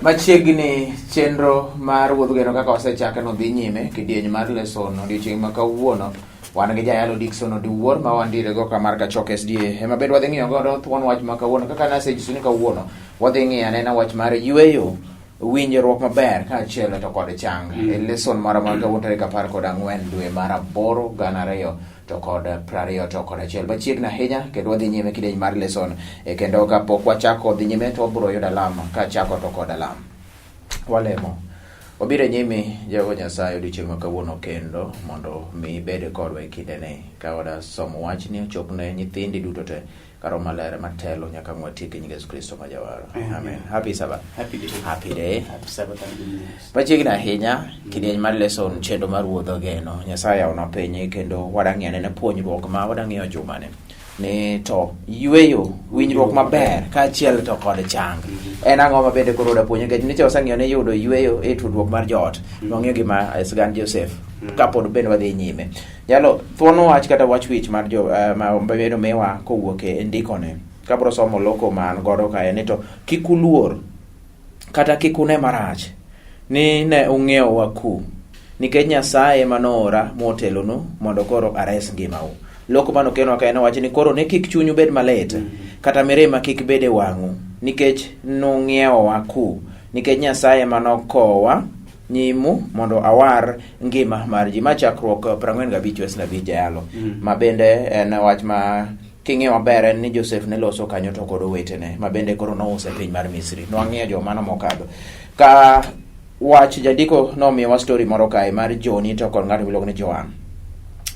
Machiegni chenro mar Wuodh Geno kaka wasechake no dhi nyime kidieny mar leson odiochieng' ma kawuono wan gi jayalo Dickson Odiwuor ma wantiere go ka mar Kachok SDA ema bende wadhi ng'iyo godo thuon wach ma kawuono kaka nasenyisou ni kawuono wadhi ng'iyo anena wach mar yueyo winjruok maber kaachiel to kod chang e leson mara mar kawuono tarik 14 dwe mar 8 2021. Machiegni ahinya kendo wadhi nyime kidieny mar leson e kendo kapok wachako dhi nyime to wabiro yudo alam kachako to kod alam. Walemo. Wabiro e nyimi Jehova Nyasaye odiechieng' ma kawuono kendo mondo mi ibed kodwa e kindeni ka wadasomo wachni ochop ne nyithindi duto te ka Roho Maler ema telo nyaka ang' watiek e nying Yesu Kristo ma Jawar. Amen. Happy Sabbath. Happy day. Happy day. Happy Sabbath and good news. Machiegni ahinya kidieny mar leson chenro mar wuodh ogeno. Nyasaye yawona piny kendo wadang'iyo anena puonjruok ma wadang'iyo jumani ni to yueyo winjruok maber kaachiel to kod chang en ang'o ma bende koro odapuonjo nikech niche waseng'iyo ni yudo yueyo e tudruok mar joot wang'iyo gima sigand Joseph kapod bende wadhi nyime Jalo thuon wach kata wach wich mar jo uh, ma bedo miwa kowuok e ndikone. Kabro somo loko ma an godo kae ni to kik uluor kata kik une marach ni ne ung'iewowa ku nikech Nyasaye ema noora motelonu mondo koro ares ngimau. Loko mano kenwa kae nowacho ni koro ne kik chunyu bed malit kata mirima kik bed e wang'u nikech nung'iewowa ku nikech Nyasaye ema nokowa nyimu mondo awar ngima mar ji. Ma chakruok 45 wes 5 jayalo. Ma bende en wach ma king'iyo maber en ni Joseph ne loso kanyo to kod owetene ma bende koro nouse e piny mar Misri. Nwang'iyo joma no mokadho. Ka wach jandiko nomiyowa story moro kae mar Joni to kod ng'ato miluongo ni Joan.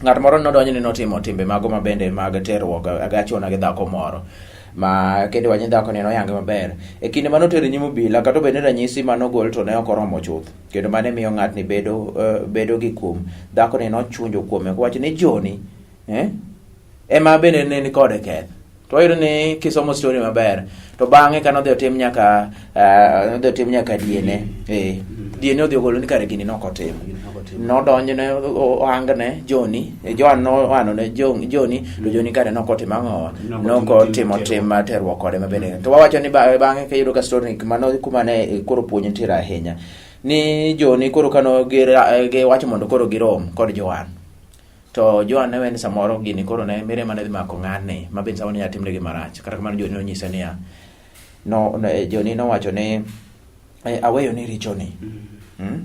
Ng'at moro nodonjo ni notimo timbe mago ma bende mag terruok agachona gi dhako moro ma kendo wach ni dhako ni noyange maber e kinde mane otere nyim obila kata obedo ni ranyisi mane ogol to ne ok oromo chuth kendo mane miyo ng'atni bedo uh, bedo gi kum dhako ni nochunjo kuome kowacho ni Joni eh, ema bende ne ni kode keth to wayudo ni kisomo story maber to bang'e ka nodhi otim nyaka uh, nodhi otim nyaka DNA eh, DNA odhi ogolo ni kare gini nok otimo nodonjne ohangne Joni eh, Joan nohano ne Joni to Joni kare nok otimo ang'owa nok otimo tim mar terruok kode mabende to wawacho ni bang'e kiyudo ka story mano kuma ne eh, koro puonj nitiere ahinya ni Joni koro kano giwacho mondo koro girom kod Joan to Joan ne weni samoro gini koro ne mirima ne dhi mako ng'ani ma bende samoro ne nyalo timne gima rach kata kamano Joni nonyise niya no, Joni nowacho ni eh, aweyo ni richoni mm.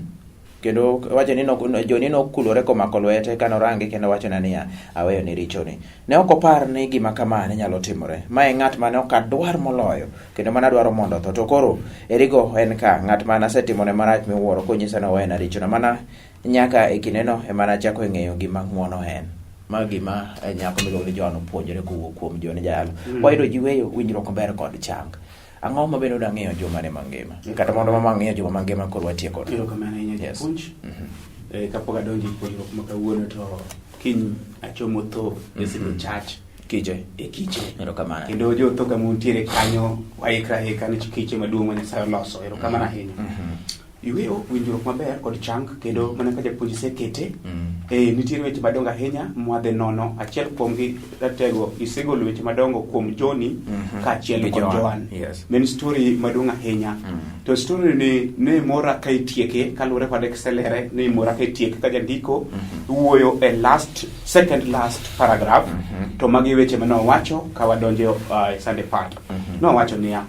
Kendo wacho ni no, Joni nokulore komako lwete ka norange kendo wachone niya aweyo ni richoni. Ne ok opar ni gima kama ne nyalo timore. Ma e ng'at mane ok adwar moloyo kendo mane adwaro mondo otho. To koro erigo en ka ng'at mane asetimone marach miwuoro konyisa ni owena richona. Mana nyaka e kindeno ema nachako ng'eyo gima ng'wono en. Ma gima eh, nyako miluongo ni Joan opuonjore kowuok kuom Joni Jayalo. Wayudo ji weyo winjruok maber kod chang. Ang'o ma bende udwa ng'iyo juma ni mangima? Kata mondo mama ng'iyo juma mangima koro watieko. Erokamano ahinya Yes. japuonj. Eh, kapok adonjo e puonjruok ma kawuono to kiny achomo tho e Civil Church Kiche. e kiche. Erokamano. Kendo jo tho kama untiere kanyo waikre aika ne kiche maduong' ma Nyasaye oloso. Erokamano ahinya. Yueyo, winjruok maber kod chang kendo mana ka japuonj isekete eh, nitiere weche madongo ahinya mwadhi nono. Achiel kuomgi ratego isegolo weche madongo kuom Joni kaachiel Gi kod Joan, Joan. yes. Ne en story maduong' ahinya. To story ni ne mora ka itieke kaluwore kod kiselere ne mora ka itieke ka jandiko wuoyo e last second last paragraph to magi weche mane owacho ka wadonjo uh, e Sunday part. Nowacho niya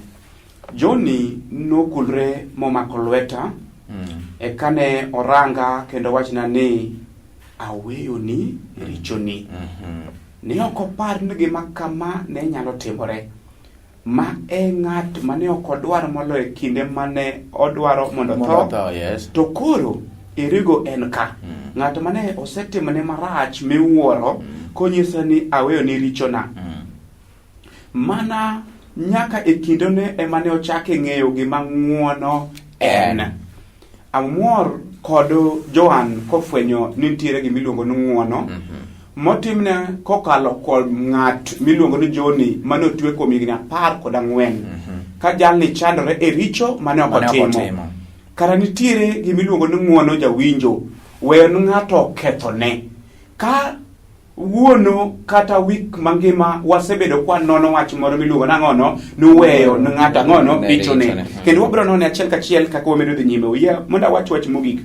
Johnny nokulre momako lweta eka ne oranga kendo wachna ni aweyoni richoni. Ne ok opar ni gima kama ne nyalo timore. Ma e ng'at mane ok odwar moloyo e kinde mane odwaro mondo Mondo otho. otho, yes. To koro erigo en ka. Ng'at mane osetimone marach miwuoro konyisa ni aweyoni richona. Mana nyaka e kindene ema ne ochake ng'eyo gima ng'wono en. Amor kod Joan kofwenyo ni nitiere gima iluongo ni ng'wono motimne kokalo kuom ng'at miluongo ni Joni mane otwe kuom higni 14 ka jalni chandore e richo mane ok Mane ok otimo. otimo. Kara nitiere gima iluongo ni ng'wono jawinjo, weyo ne ng'ato kethone. Ka Wuono kata wik mangima wasebedo kwa nono wach moro miluongo nang'ono nuweyo ne ng'ato ang'ono Ne richone. richone. Kendo wabiro none achiel kachiel kaka wamedo dhi nyime. Wiya mondo awach wach mogik.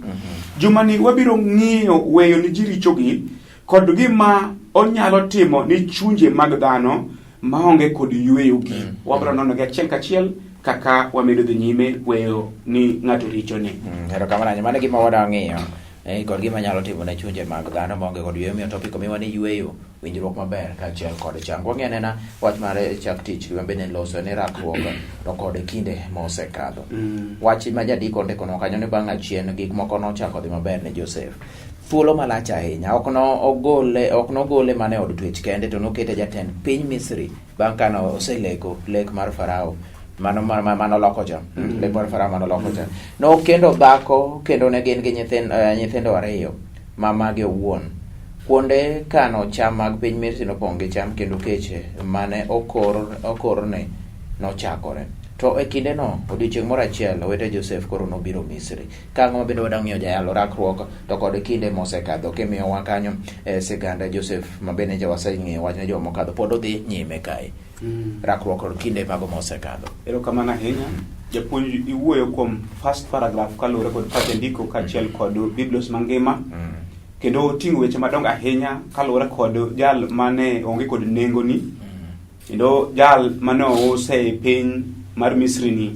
Jumani wabiro ng'iyo weyo ni ji richogi kod gima onyalo timo ni chunje mag dhano maonge kod yueyogi. Wabiro nono gi achiel kachiel kaka wamedo dhi nyime weyo ni ng'ato richone. Erokamano ahinya. Mano e gima wadwa ng'iyo kod gima nyalo timo ne chunje mag dhano maonge kod yueyo. Omiyo topic omiwa ni yueyo, winjruok maber kaachiel kod chang. Wang'i anena wach mar chak tich gima bende loso ni rakruok to kod kinde mosekadho. Wach ma jandiko ondikonwa kanyo ni bang' achien gik moko nochako dhi maber ne Joseph. Thuolo malach ahinya ok nogole ok nogole mana e od twech kende to nokete jatend piny Misri bang' kane oseleko lek mar Farao mano manoloko cha lek mar Farao manoloko cha nokendo dhako kendo ne gin gi nyithindo ariyo ma mage owuon. Kuonde kano cham mag piny Misri nopong' gi cham kendo kech mane okorne nochakore. To e kindeno odiechieng' moro achiel owete Josef koro nobiro Misri. Ka ang'o ma bende wadwa ng'iyo jayalo rakruok to kod kinde mosekadho kimiyowa kanyo sigand Josef ma bende nyocha waseng'iyo wachne juma mokadho pod odhi nyime kae. Rakruok kod kinde mago mosekadho. Erokamano ahinya. Japuonj iwuoyo kuom first paragraph kaluwore kod pache ndiko kaachiel kod Biblos mangima. Kendo oting'o weche madongo ahinya kaluwore kod jal mane onge kod nengoni. Kendo jal mane ouse e piny mar Misri ni.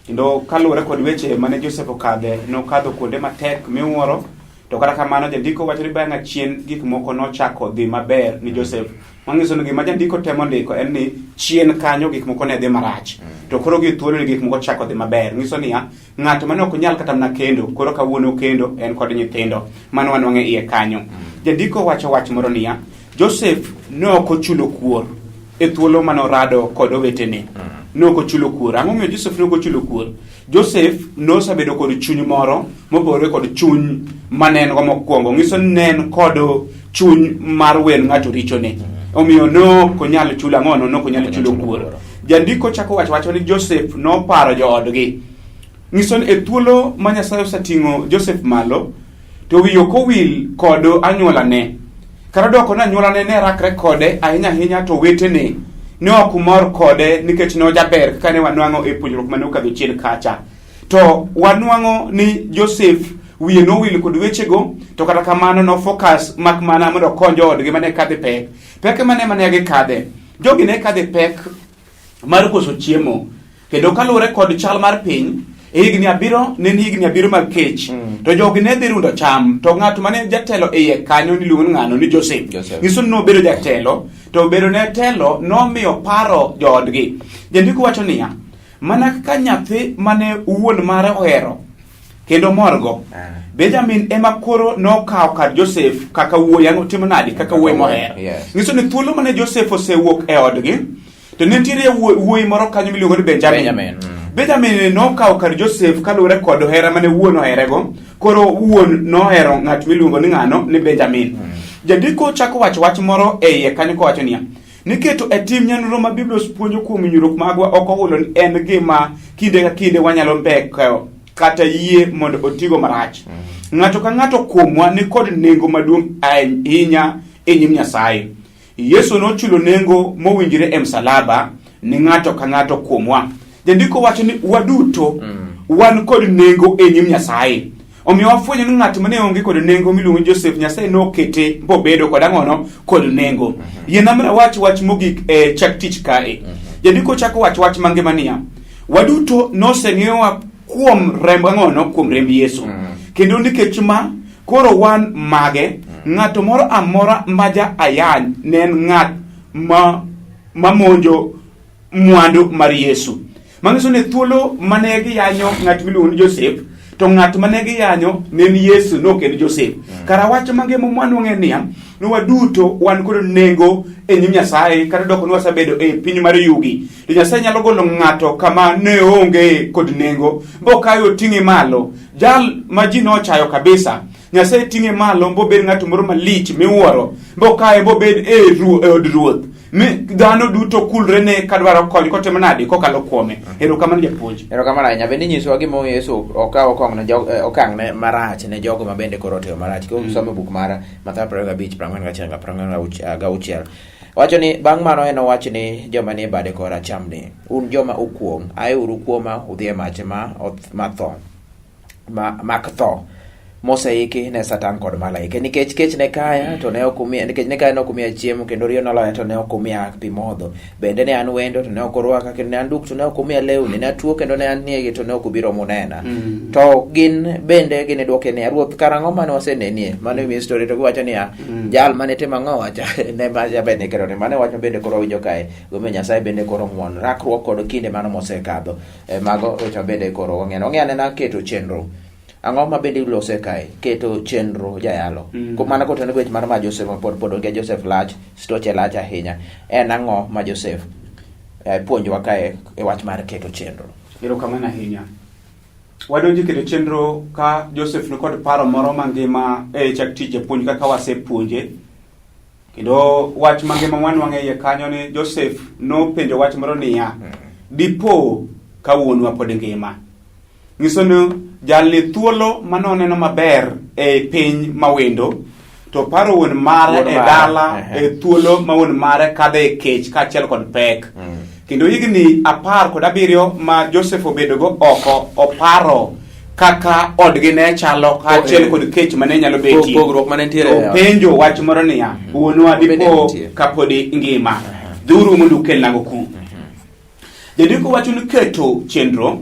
Kendo kaluwore kod weche mane Joseph okadhe, nokadho kuonde matek miwuoro. To kata kamano jandiko wacho ni bang' achien gik moko nochako dhi maber ni Joseph. Manyiso ni gima jandiko temo ndiko en ni chien kanyo gik moko ne dhi marach. To koro gi thuolo ni gik moko chako dhi maber. Nyiso niya, ng'at mane ok nyal kata mana kendo, koro kawuono okendo en kod nyithindo. Mano wanwang'e iye kanyo. Jandiko wacho wach moro niya, Joseph ne ok ochulo kuor e thuolo mane orado kod owetene. Ne ok ochulo kuor. Ang'o momiyo Joseph ne ok ochulo kuor? Joseph nosebedo kod chuny moro mopogore kod chuny mane en go mokwongo. Nyiso ni ne en kod chuny mar wen ng'ato richone. Omiyo ne ok onyal chulo ang'ono, ne ok onyal chulo kuor. Jandiko chako wacho wacho ni Joseph noparo joodgi. Nyiso ni e thuolo ma Nyasaye oseting'o Joseph malo, to wiye ok owil kod anyuolane. Kata doko ni anyuolane ne rakre kode ahinya ahinya to wetene ne ok mor kode nikech ne ojaber kaka ne wanwang'o e puonjruok mane okadho chien kacha. To wanwang'o ni Joseph wiye nowil kod wechego to kata kamano no focus mak mana mondo okony joodgi mane kadhe pek. Pek mane mane gikadhe? Jogi ne kadhe pek mar koso chiemo kendo kaluwore kod chal mar piny e higni abiriyo ne en higni abiriyo mag kech to jogi ne dhi rundo cham to ng'at mane jatelo e iye kanyo niluongo ni ng'ano ni Joseph Joseph. nyiso ni nobedo jatelo to bedo ne telo nomiyo paro joodgi jandiko wacho niya mana kaka nyathi mane wuon mare ohero kendo morgo Benjamin ema koro nokawo kar Joseph kaka wuoyi ang'o timo nade kaka wuoyi mohero Yes. nyiso ni thuolo mane Joseph osewuok e odgi to ne nitiere wuoyi moro kanyo miluongo ni Benjamin. Benjamin, mm. Benjamin nokawo kar Joseph kaluwore kod hera mane wuon oherego. Koro wuon nohero ng'at miluongo ni ng'ano ni Benjamin. Jandiko chako wacho wach moro e iye kanyo kowacho niya, niketo e tim nyanuro ma Biblos puonjo kuom winjruok magwa ok ohulo ni en gima kinde ka kinde wanyalo mbeko kata yie mondo otigo marach. Ng'ato ka ng'ato kuomwa ni kod nengo maduong' ahinya e nyim Nyasaye. Yesu nochulo nengo mowinjore e msalaba ni ng'ato ka ng'ato kuomwa. Jandiko wacho ni waduto wan kod nengo e nyim Nyasaye. Omiyo wafwenyo ni ng'at mane onge kod nengo miluongo ni Joseph, Nyasaye nokete bobedo kod ang'ono kod nengo. Yiena mana wach wach mogik e chak tich kae. Jandiko chako wach wach mangima niya, waduto noseng'iewa kuom remb ang'ono kuom remb Yesu. Kendo nikech ma koro wan mage, ng'ato moro amora ma ja ayany ne en ng'at ma mamonjo mwandu mar Yesu. Manyiso ni thuolo mane giyanyo ng'at miluongo ni Joseph, to ng'at mane giyanyo ne en Yesu, ne ok en Joseph. Kara wach mangima mwanwang'o en niya, ni waduto wan kod nengo e nyim Nyasaye, kata doko ni wasebedo e piny mar yugi. To Nyasaye nyalo golo ng'ato kama ne onge kod nengo, bokayo oting'e malo. Jal ma ji nochayo kabisa, Nyasaye ting'e malo mbobed ng'at moro malich miwuoro, mbokaye mbobed e, e od ruoth. Mi dhano duto kulre ne kadwaro kony kotimo nade kokalo kuome. Erokamano japuonj. Erokamano ahinya. Bende inyisowa gimomiyo Yesu okawo okang' ne jog- okang' ne marach ne jogo ma bende koro otimo marach. Koro somo e buk mar Mathayo 25, 41 46. Wacho ni bang' mano enowach ni joma nie bade kor acham ni, un joma okuong', aeuru kuoma udhi e mach ma ma tho ma mak tho moseiki ne Satan kod malaike. Nikech kech ne kaya to ne ok umiya, nikech ne kaya ne ok umiya chiemo, kendo riyo noloya to ne ok umiya pi modho. Bende ne an wendo to ne ok urwaka, kendo ne an duk to ne ok umiya lewni, ne atuo kendo ne an niegi to ne ok ubiro munena. To gin bende ginidwoke niya, Ruoth, karang'o mane wasenenie? Mano imiyo story to giwacho niya, jal mane timo ang'o wacha ne macha bende kero ni mano e wach ma bende koro winjo kae. Gimomiyo Nyasaye bende koro ng'won rakruok kod kinde mano mosekadho. E, mago weche ma bende koro wang'eyo. Wang'eyo anena keto chenro. Ang'o ma bende ilose kae? Keto chenro jayalo. Mana kotenore gi wech mar ma Joseph ma pod pod onge Joseph lach, stoche lach ahinya. En ang'o ma Joseph puonjowa kae e wach mar keto chenro? Erokamano ahinya. Wadonjo e keto chenro ka Joseph ni kod paro moro mangima e chak tich japuonj kaka wasepuonje. Kendo wach mangima mwanwang'o e iye kanyo ni Joseph nopenjo wach moro niya, dipo ka wuonwa pod ngima. Nyiso ni jalni thuolo mane oneno maber e piny mawendo to paro wuon mare Wuon e mare, dala ehe. e thuolo ma wuon mare kadho e kech kaachiel kod pek. Kendo higni 17 ma Joseph obedogo oko oparo kaka odgi ne chalo kaachiel kod kech mane nyalo betie. Pogruok mane nitiere e ot. Openjo wach moro niya, wuonwa Bende dipo nitie. kapodi ngima, dhiuru mondo ukelnago ku. Jandiko wacho ni keto chenro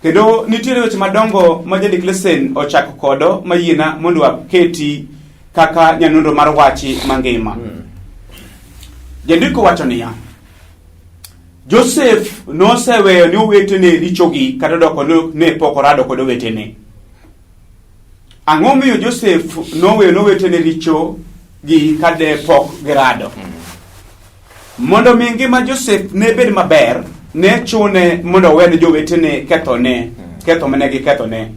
kendo nitiere weche madongo ma jandik lesen ochako kodo ma yiena mondo aketi kaka nyanonro mar wachi mangima. Jandiko wacho niya, Joseph noseweyo ni owetene richogi kata doko ni ne pok orado kod owetene. Ang'o miyo Joseph noweyo ne owetene richogi ka ne pok girado? Mondo mi ngima Joseph ne bed maber, ne chune mondo owe ne jowetene kethone, ketho mane gikethone.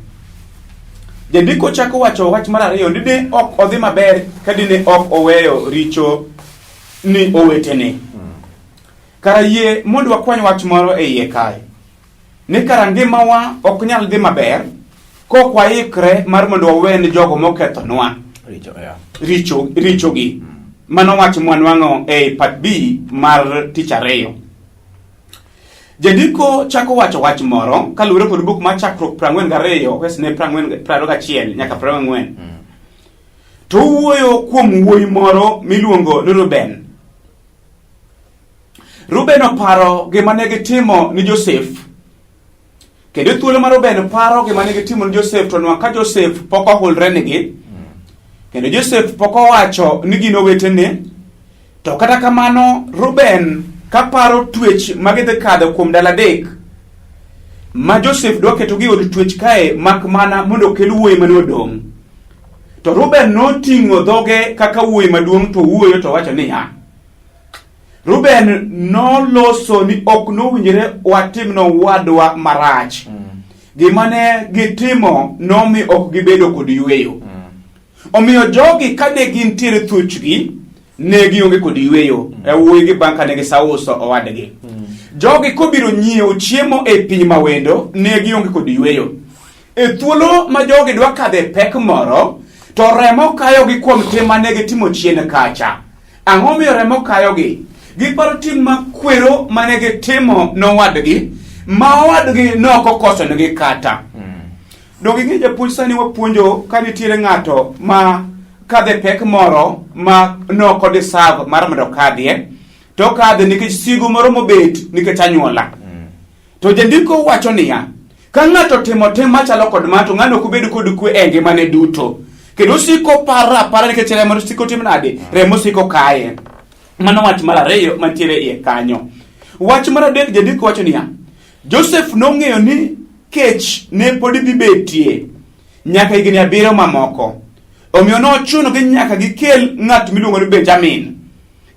Jandiko chako wacho wach mar ariyo ni ne ok odhi maber ka dine ok oweyo richo ni owetene. Kara yie mondo wakwany wach moro e iye kae. Ni kara ngimawa ok nyal dhi maber kok waikre mar mondo wawe ne jogo mokethonwa Richo, yeah. richo richogi. Mano wach mwanwang'o ei part B mar tich ariyo. Jandiko chako wacho wach moro kaluwore kod buk mar Chakruok 42 wes ne 40 21 nyaka 44. To owuoyo kuom wuoyi moro miluongo ni Ruben. Ruben oparo gima ne gitimo ni Josef. Kendo thuolo ma Ruben paro gima ne gitimo ni Josef to nwang' ka Josef pok ohulre nigi. Kendo Josef pok owacho ni gin owetene. To kata kamano Ruben ka paro twech ma gidhi kadho kuom ndalo adek ma Josef dwa ketogi e od twech kae mak mana mondo okel wuoyi mane odong'. To Ruben noting'o dhoge kaka wuoyi maduong' to wuoyo to wacho niya, Ruben noloso ni ok nowinjore watim nowadwa marach. Gima ne gitimo nomi ok gibedo kod yueyo. Omiyo jogi kane gintiere thuchgi, ne gionge kod yueyo. E wuoyi gi bang' kane gisauso owadgi. Jogi kobiro nyiewo chiemo e piny mawendo, ne gionge kod yueyo. E thuolo ma jogi dwa kadho e pek moro, to remo kayogi kuom tim mane gitimo chien kacha. Ang'o miyo remo kayogi? Giparo tim makwero mane gitimo nowadgi, ma owadgi nok okosonegi kata. Donge ing'e japuonj sani wapuonjo ka nitiere ng'ato ma kadho e pek moro ma nok odeserve mar mondo okadhie, to okadhe nikech sigu moro mobet nikech anyuola. To jandiko wacho niya, ka ng'ato otimo tim machalo kod ma to ng'ano ok obed kod kwe e ngimane duto. Kendo osiko paro apara nikech remo siko tim nade? Remo siko kaye. Mano wach mar ariyo mantiere iye kanyo. Wach mar adek jandiko wacho niya, Joseph nong'eyo ni kech ne pod dhi betie nyaka higni 7 mamoko. Omiyo nochunogi nyaka gikel ng'at miluongo ni Benjamin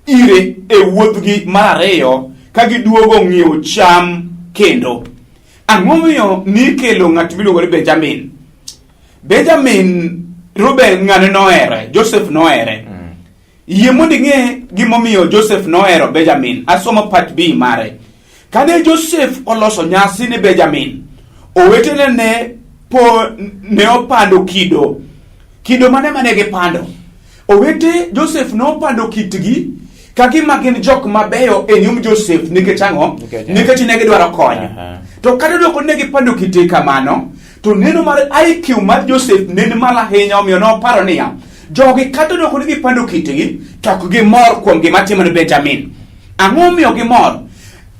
ire e wuodhgi mar ariyo ka giduogo ng'iewo cham kendo. Ang'o momiyo nikelo ng'at miluongo ni Benjamin? Benjamin Ruben ng'ane nohere, Joseph nohere. Yie mondo ing'e gimomiyo Joseph nohero Benjamin. Asomo part B mare. Kane Joseph oloso nyasi ni Benjamin, owetene ne po ne opando kido. Kido mane mane gipando? Owete Joseph nopando kitgi ka gima gin jok mabeyo e nyim Joseph nikech ang'o? Nikech ne gidwaro konyo. To kata odoko ne gipando kitgi kamano, to neno mar IQ mar Joseph ne ni malo ahinya omiyo noparo niya, jogi kata odoko ni gipando kitgi, to ok gimor kuom gima timo ne Benjamin. Ang'o momiyo gimor?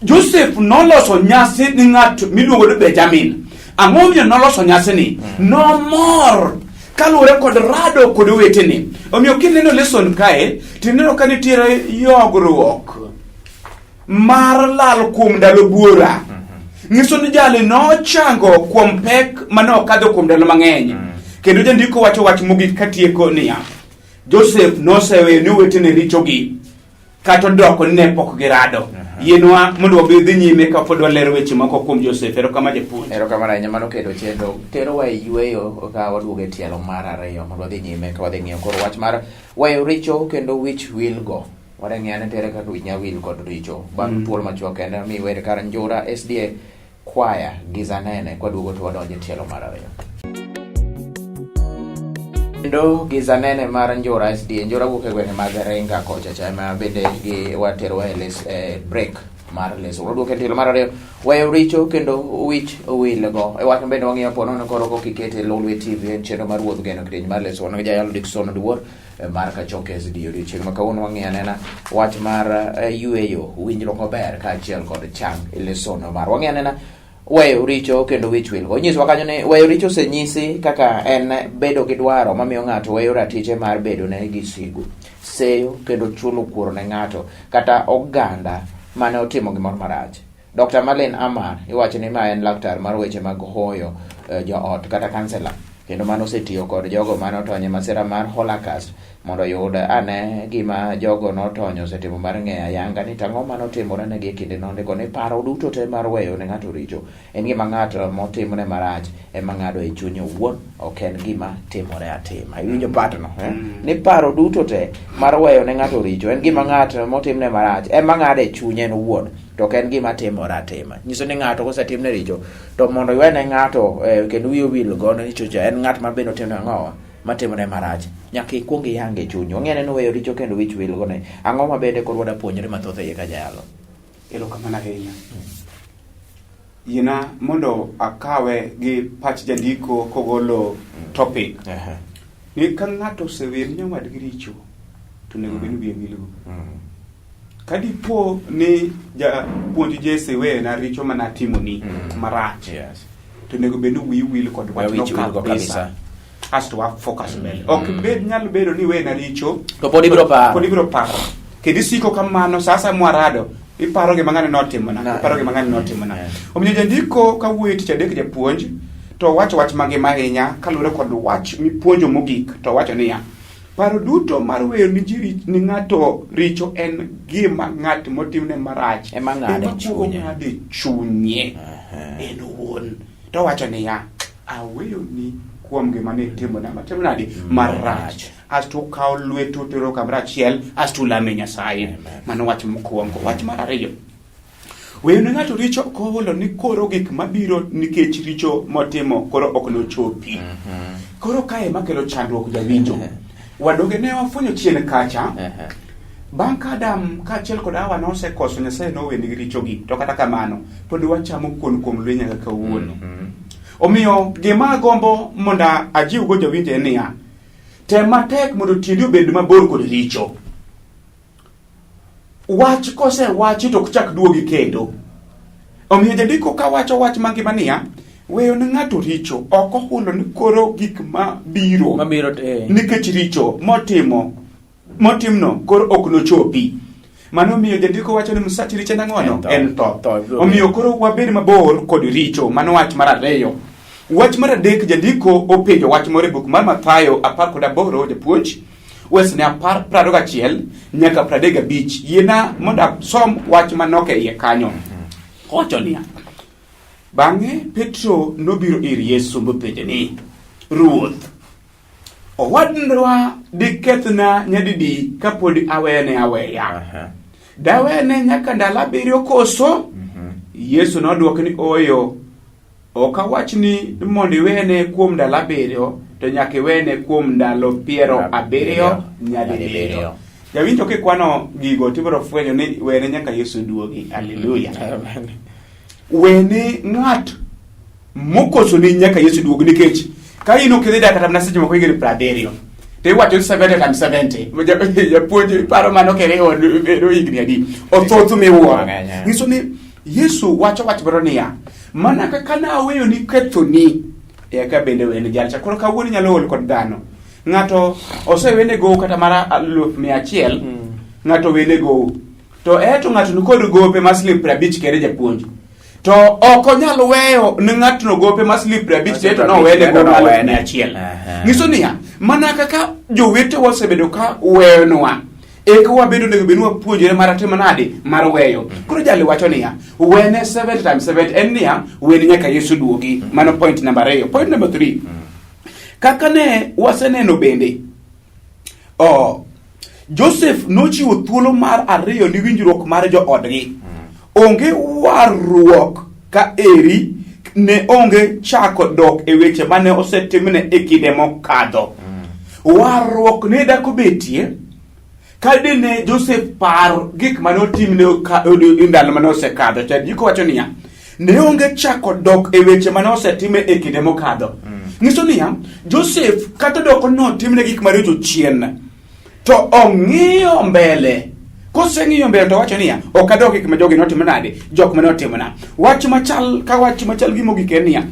Joseph noloso nyasi ni ng'at miluongo ni Benjamin. Ang'o momiyo noloso nyasini? Nomor kaluwore kod rado kod owetene. Omiyo kineno lesson kae, tineno ka nitiere yogruok mar lal kuom ndalo buora. Nyiso ni jali nochango kuom pek mane okadho kuom ndalo mang'eny. Kendo jandiko wacho wach mogik katieko niya, Joseph noseweyo ni owetene richogi kata odoko ni ne pok girado. Yienwa mondo wabi dhi nyime ka pod walero weche moko kuom Joseph. Erokamano japuonj. Erokamano ahinya mano keto chenro terowa e yueyo ka waduogo e tielo mar ariyo mondo wadhi nyime ka wadhi ng'iyo koro wach mar weyo richo kendo wich wilgo. Wadhi ng'iyo ane tere kaka wich nya wil kod richo. Bang' thuolo machuok kende mi wer kar Njura SDA Kwaya Gizanene kwaduogo to wadonjo e tielo mar ariyo. Kendo Gizanene mar Njura SDA, Njura wuok e gwenge mag Renga kocha cha ema bende gi waterowa e les, e break mar leso. Waduogo e tielo mar ariyo, weyo richo kendo wich wilgo. E wach bende wang'iyo po nono koro kokikete e Lolwe TV en chenro mar wuodh geno kidieny mar leso. Wan gi jayalo Dickson Oduor mar Kachoke SD odiochieng' ma kawuono wang'iyo anena wach mar yueyo, winjruok maber kaachiel kod chang e lesono mar wang'iyo anena weyo richo kendo wich wilgo. Onyisowa kanyo ni weyo richo osenyisi kaka en bedo gi dwaro mamiyo ng'ato weyo ratiche mar bedo ne gi sigu, seyo kendo chulo kuor ne ng'ato kata oganda mane otimo gimoro marach. Dr. Marlene Amar iwacho ni ma en laktar mar weche mag hoyo joot kata kansela kendo mano osetiyo kod jogo mane otony e masira mar Holocaust mondo oyud ane gima jogo notony osetimo mar ng'eyo ayanga ni tang'o mane otimore negi e kinde nondiko ni paro duto te mar weyo ne ng'ato richo en gima ng'ato motimne marach ema ng'ado e chunye owuon ok en gima timore atima. Iwinjo patno eh? Ni paro duto te mar weyo ne ng'ato richo en gima ng'at motimne marach ema ng'ado e chunye en owuon to ok en gima timore atima. Nyiso ni ng'ato kosetimne richo to mondo iwene ng'ato kendo wiye owil godo ni chocha en ng'at ma bende otimne ang'owa matimore marach nyaka ikuong iyang e chunyi. Wang'e ni weyo richo kendo wich wil go ni ang'o ma bende koro wada puonjore mathoth e iye ka jayalo. Erokamano ahinya. Yiena mondo akawe gi pach jandiko kogolo topic. Ni ka ng'ato osewer nyawadgi richo to onego bed ni wiye wilgo. Ka dipo ni japuonj Jesse weyona richo mane atimoni marach, to onego bed ni wiyi wil kod wachno kabisa. Asto wa focus mbele. Ok bed nyal bedo ni weyona richo to pod ibiro paro. Pod ibiro paro. Kendo isiko kamano sa asaya mwarado iparo gima ng'ani notimona, iparo gima ng'ani notimona. Omiyo jandiko kawuoyo tich adek japuonj to owacho wach mangima ahinya kaluwore kod wach mipuonjo mogik to owacho niya, paro duto mar weyo ni ji ni ng'ato richo en gima ng'at motimne marach ema ng'ade chunye, ng'ade chunye en owuon. To owacho niya, aweyoni kuom gima ne itimona matimo nadi marach. Asto ukawo lwetu utero kamoro achiel asto ulame Nyasaye. Mano wach mokwongo. Wach mar ariyo, weyo ne ng'ato richo ok ohulo ni koro gik mabiro nikech richo motimo koro ok nochopi. Koro kae ema kelo chandruok jawinjo. Wadoge ne wafwenyo chien kacha. Bang' ka Adam kaachiel kod Hawa nosekoso Nyasaye nowenigi richogi, to kata kamano pod wachamo kuon kuom lweny nyaka kawuono. Omiyo gima agombo mondo ajiwgo jawinjo en niya, tem matek mondo tiendi obed mabor kod richo. Wach kosewachi to ok chak duogi kendo. Omiyo jandiko kawacho wach mangima niya, weyo ne ng'ato richo ok ohulo ni koro gik mabiro Mabiro, nikech richo motimo motimno koro ok nochopi. Mano miyo jandiko wacho ni msach richo en ang'ono? En tho. Omiyo koro wabed mabor kod richo. Mano wach mar ariyo. Wach mar adek jandiko openjo wach moro e buk mar Mathayo 18 japuonj wesne 10 21 nyaka 35. Yiena mondo asom wach manok e iye kanyo. Owacho niya, bang'e Petro nobiro ir Yesu mopenje ni, Ruoth, Owadwa dikethna nyadidi kapod awene aweya? Dawene nyaka ndalo 7 koso? Yesu nodwoke ni ooyo, ok awach ni mondo iwene kuom ndalo 7, to nyaka iwene kuom ndalo 70 nyadibiriyo. Jawinjo kikwano gigo tibiro fwenyo ni wene nyaka Yesu duogi. Haleluya. Wene ng'at mokosoni nyaka Yesu duogi nikech ka in ok idhi dak kata mana seche moko higni 70 to iwacho ni 70 times 70 japuonj iparo mano kiriwo bedo higni adi othoth miwuoro. Mang'eny, eh. Nyiso ni Yesu wacho wach moro niya, mana kaka naweyoni kethoni eka bende wene jalcha. Koro kawuono inyalo ol kod dhano. Ng'ato osewene gowo kata mara 100,000, ng'ato owene gowo. To eto ng'ato nikod gope ma siling 50 kende japuonj. To ok onyal weyo ne ng'atno gope ma siling 50 to eto nowene gope 100,000. Nyiso niya, mana kaka jowetewa osebedo ka weyonwa, eka wabedo onego bed ni wapuonjore mar timo nade mar weyo. Koro jali wacho niya, wene 70 times 70 en niya, wene nyaka Yesu duogi. Mano point number 2. Point number 3. Kaka ne waseneno bende, Joseph nochiwo thuolo mar ariyo ni winjruok mar joodgi. Onge warruok ka eri ne onge chako dok e weche mane osetimne e kinde mokadho. Warruok ne dak obetie ka dine Joseph par gik mane otimne e ndalo mane osekadho. Jandiko wacho niya, ne onge chako dok e weche mane osetime e kinde mokadho. Nyiso niya, Joseph kata doko notimne gik maricho chien, to ong'iyo mbele. Koseng'iyo mbele to wacho niya, ok adok gik ma jogi notimo nade, jok mane otimona. Wach machal ka wach machal gi mogik en niya,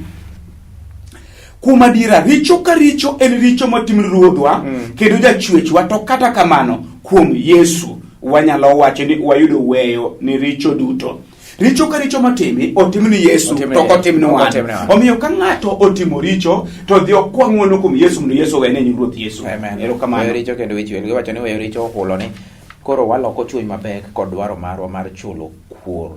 kuom adiera richo ka richo en richo motim Ruodhwa kendo jachwechwa, to kata kamano kuom Yesu wanyalo wacho ni wayudo weyo ni richo duto. Richo ka richo motimi otim ni Yesu to ok otim ni wan. Omiyo ka ng'ato otimo richo to dhi okwa ng'wono kuom Yesu mondo Yesu owene nying Ruoth Yesu. Erokamano. Weyo richo kendo wich wil. Giwacho ni weyo richo ohulo ni koro waloko chuny mapek kod dwaro marwa mar chulo kuor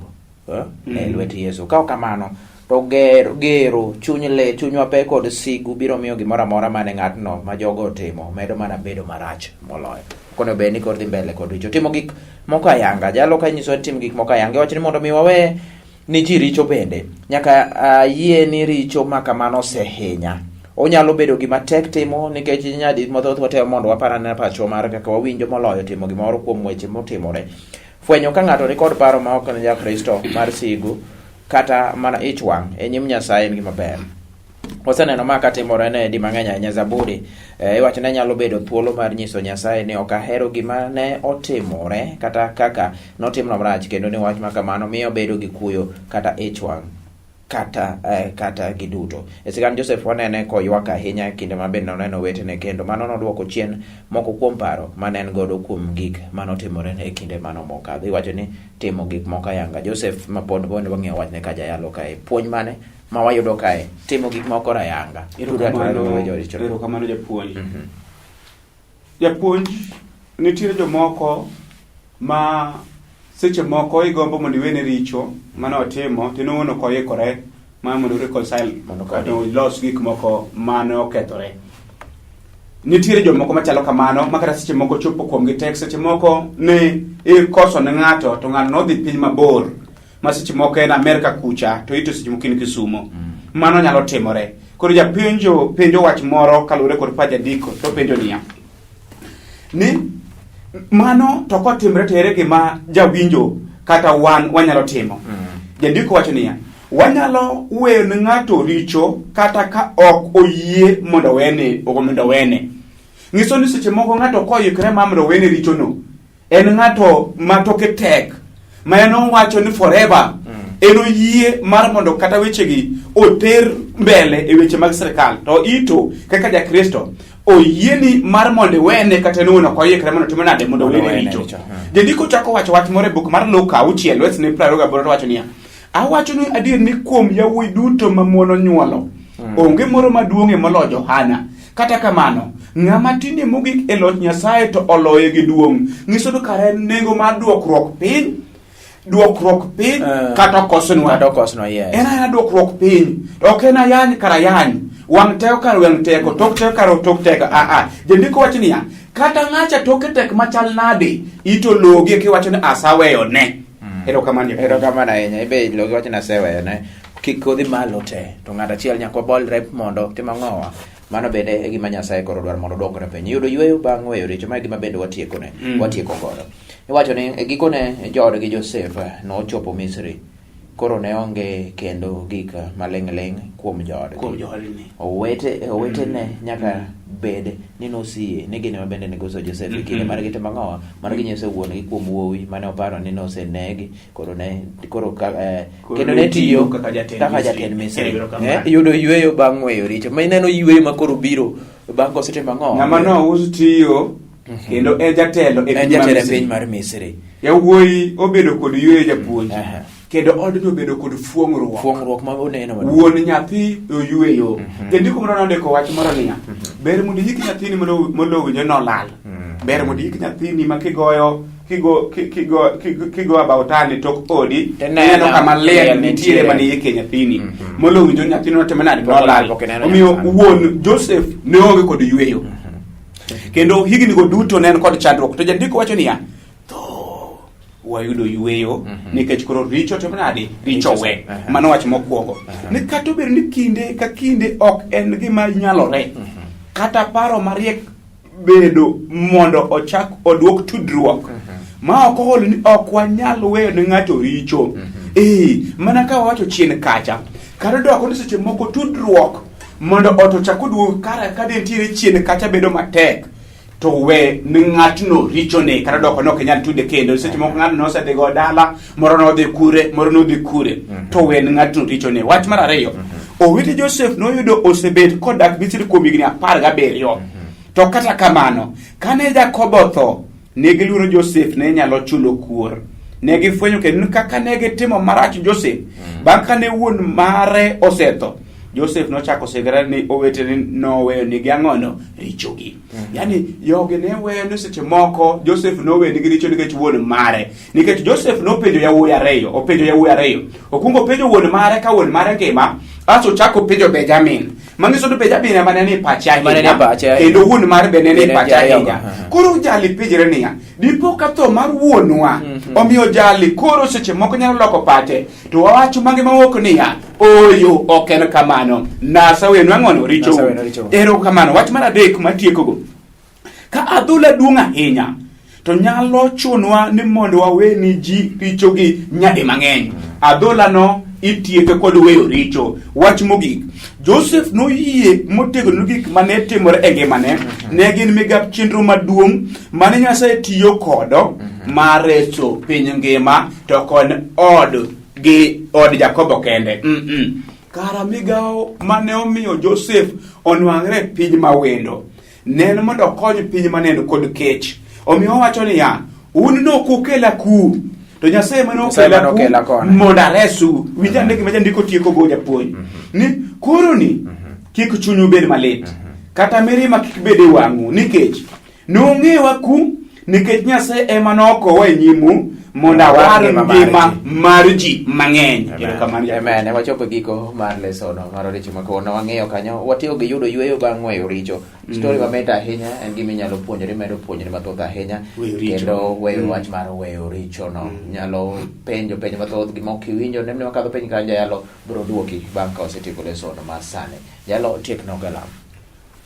e lwet Yesu. Ka ok kamano to gero chuny le chunywa pek kod sigu biro miyo gimoro amora mane ng'atno ma jogo otimo medo mana bedo marach moloyo. Ok onego bed ni koro dhi mbele kod richo. Timo gik moko ayanga. Jalo ka nyiso ni tim gik moko ayanga. Iwacho ni mondo mi wawe ni ji richo bende nyaka ayie ni richo ma kamano osehinya. Onyalo bedo gima tek timo nikech nyadi mathoth watemo mondo wapar ane pachwa mar kaka wawinjo moloyo timo gimoro kuom weche motimore. Fwenyo ka ng'ato nikod paro ma ok en ja-Kristo mar sigu kata mana ich wang' e nyim Nyasaye en gima ber. Waseneno ma katimore ne di mang'eny ahinya. Zaburi iwacho ne nyalo bedo thuolo mar nyiso Nyasaye ni ok ahero gima ne otimore kata kaka notimno marach, kendo ni wach ma kamano miyo bedo gi kuyo kata ich wang' kata giduto. E sigand Joseph wanene koywak ahinya e kinde ma bende noneno wetene, kendo mano nodwoko chien moko kuom paro ma ne en godo kuom gik manotimore e kinde mano mokadho. Iwacho ni timo gik moko ayanga. Joseph ma pod bende wang'iyo wachne ka jayalo kae. Puonj mane ma wayudo kae? Timo gik moko ayanga. Erokamano japuonj. Japuonj, nitiere jomoko ma seche moko igombo mondo iwene richo mane otimo to in owuon ok oikore mar mondo reconcile kata olos gik moko mane okethore. Nitiere jomoko machalo kamano ma kata seche moko chopo kuomgi tek, seche moko ne ikoso ne ng'ato to ng'ano nodhi piny mabor ma seche moko en Amerka kucha to ito seche moko in Kisumo. Mano nyalo timore. Koro japenjo penjo wach moro kaluwore kod pach jandiko to penjo niya ni mano to kotimre to ere gima jawinjo kata wan wanyalo timo. Jandiko wacho niya, wanyalo weyo ne ng'ato richo kata ka ok oyie mondo owene, mondo owene. Nyiso ni seche moko ng'ato koikre ma mondo owene richono, en ng'ato ma toke tek, ma en owacho ni forever en oyie mar mondo kata wechegi oter mbele e weche mag sirkal. To ito kaka jakristo oyieni mar mondo iwene kata en owuon ok oikre mondo otime nade mondo owene richo. Jandiko chako wacho wach moro e buk mar Luka 6 wesne 28 to wacho niya, awacho ni adier ni kuom yawuoyi duto ma mon onyuolo onge moro maduong'ie moloyo Johana. Kata kamano, ng'ama tinie mogik e loch Nyasaye to oloye gi duong'. Nyiso ni kare en nengo mar duokruok piny, duokruok piny kata okosnwa. Kata okosnwa, yes. En aena duokruok piny, ok en ayany kar ayany. Wang' teko kar wang' teko, tok teko kar tok teko. A a. Jandiko wacho niya, kata ng'acha toke tek machal nade, ito logi kiwacho ni asaweyo ne. Erokamano. japuonj. Erokamano ahinya. Ibe logi wacho ni aseweyo ne. Kik odhi malo te. To ng'ato achiel nyaka wabolre mondo tim ang'owa. Mano bende e gima Nyasaye koro dwaro mondo dongre piny. Yudo yueyo bang' weyo richo, ma e gima bende watiekone. Watieko godo. Iwacho ni e gikone joodgi Josef nochopo Misri. Koro ne onge kendo gik maling' ling' kuom joodgi. Kuom joodni. Owete owetene nyaka bed ni nosie ni gin ema bende negoso Josef e kinde mane gitimo ang'owa mane ginyiso wuon-gi kuom wuowi mane oparo ni nosenegi koro ne koro ka, Koro kendo ne ne tiyo tiyo kaka jatend kaka Misri. jatend Misri. Erokamano. Yudo yueyo bang' weyo richo ma ineno yueyo ma koro biro bang' kosetimo ang'owa Ng'ama nous tiyo kendo en jatelo e en piny mar jatelo e Misri. piny mar Misri. Yawuoyi obedo kod yueyo japuonj. Aha. Kendo odni obedo kod fuong'ruok. Fuong'ruok ma oneno maduong'. Wuon nyathi oyueyo. Jandiko moro nondiko wach moro niya, ber mondo iyik nyathini mondo owinjo nolal. Ber mondo iyik nyathini ma kigoyo kigo kigo kigo kigo about tok odi To ineno ineno kama liel liel nitiere nitiere. mane iyike nyathini. Molo winjo nyathini notimo nade Pok olal, nolal. pok ineno Omiyo nyathini. wuon Joseph ne onge kod yueyo. Kendo higni go duto ne en kod chandruok. To jandiko wacho niya, tho wayudo yueyo nikech koro richo timo nade richo we. Mano wach mokwongo. Ni kata obedo ni kinde ka kinde ok en gima nyalore, kata paro mariek bedo mondo ochak oduok tudruok ma ok ohol ni ok wanyal weyo ne ng'ato richo. Ee, mana ka wawacho chien kacha, kata doko ni seche moko tudruok mondo ot ochak oduog kara ka nitiere chien kacha bedo matek to we ni ng'atno richone kata doko ni ok inyal tude kendo seche moko ng'atno nosedhi go dala moro nodhi kure moro nodhi kure to we ni ng'atno richone wach mar ariyo owete Joseph noyudo osebet kodak Misri kuom higni 17 to kata kamano kane Jakobo otho ne giluoro Joseph ne nyalo chulo kuor ne gifwenyo kendo ni kaka ne gitimo marach Joseph bang' kane wuon mare osetho Joseph nochako singre ni owetene noweyo nigi ang'ono richogi. Yaani jogi ne weyo ni seche moko Joseph noweyo nigi richo nikech wuon mare. Nikech Joseph nopenjo yawuoyi ariyo, openjo yawuoyi ariyo. Okwongo openjo wuon mare ka wuon mare ngima, asto ochako openjo Benjamin. Manyiso ni Benjamin ema ne ni e pache Ema ne ni e ahinya. pache ahinya. Kendo wuon mare be ne ni e Bende pache ariyogo. ahinya. Koro jali penjre niya, dipo ka tho mar wuonwa omiyo jali koro seche moko nyalo loko pache to wawacho mangima mawuok niya ooyo ok en kamano nasewenu ang'ono richou Nasewenu richou. erokamano wach mar adek matiekogo ka adhola duong' ahinya to nyalo chunwa ni mondo wawe ni ji richogi nyadi mang'eny adholano itieke kod weyo richo wach mogik joseph noyie motegno ni gik mane timore e ngimane ne gin migap chenro maduong' mane nyasaye tiyo kodo mar reso piny ngima to kod od gi od jakobo kende Kara migawo mane omiyo Joseph onwang're e piny mawendo ne en mondo okony piny maneno kod kech. Omiyo owacho niya, un ne ok ukela ku, to Nyasaye mane Nyasaye okela mane ku okela koni. mondo aresu. Winj ane gima jandiko tieko go japuonj. Ni koro ni kik chunyu bed malit, kata mirima kik bed e wang'u, nikech Nong'ewa ku nikech Nyasaye ema nokowa e nyimu mondo awar ngima mar ji mang'eny. Erokamano. Amen. Wachopo e giko mar lesono mar odiechieng' ma kawuono. Wang'iyo kanyo watiyo gi yudo yueyo bang' weyo richo. Story mamit ahinya en gima inyalo puonjori medo puonjori mathoth ahinya Weyo richo. kendo weyo wach mar weyo richo no. Nyalo penjo penjo mathoth gima ok iwinjo nemni wakadho piny kanyo jayalo biro duoki bang' ka osetieko lesono mar sani. Jalo tiekno galam.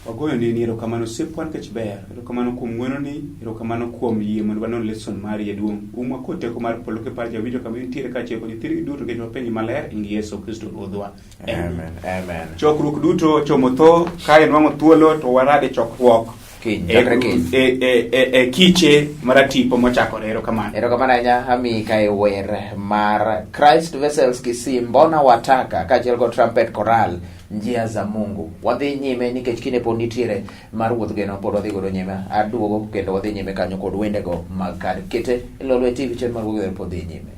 Wagoyo nini erokamano osiepwa nikech ber. Erokamano kuom ng'wononi, erokamano kuom yie mondo wanon lesson mari jaduong'. Umwa kod teko mar polo kipar jawinjo kama intiere kaachiel kod nyithindgi duto nikech wapenji maler e nying Yesu Kristo Ruodhwa. Amen. Amen. Chokruok duto chomo tho ka inwang'o thuolo to warad e chokruok Kiny, e, chakre kiny. e, e, e, e kiche maratipo mochakore. Erokamano. Erokamano ahinya ami kae wer mar Christ Vessels Kisii Mbona Wataka kaachiel kod Trumpet Choral Njia za Mungu. Wadhi nyime nikech kinde pod nitiere mar wuoth geno pod wadhi godo nyime. Aduogo kendo wadhi nyime kanyo kod wendego mag kar kete e Lolwe TV chenro mar wuoth geno pod dhi nyime.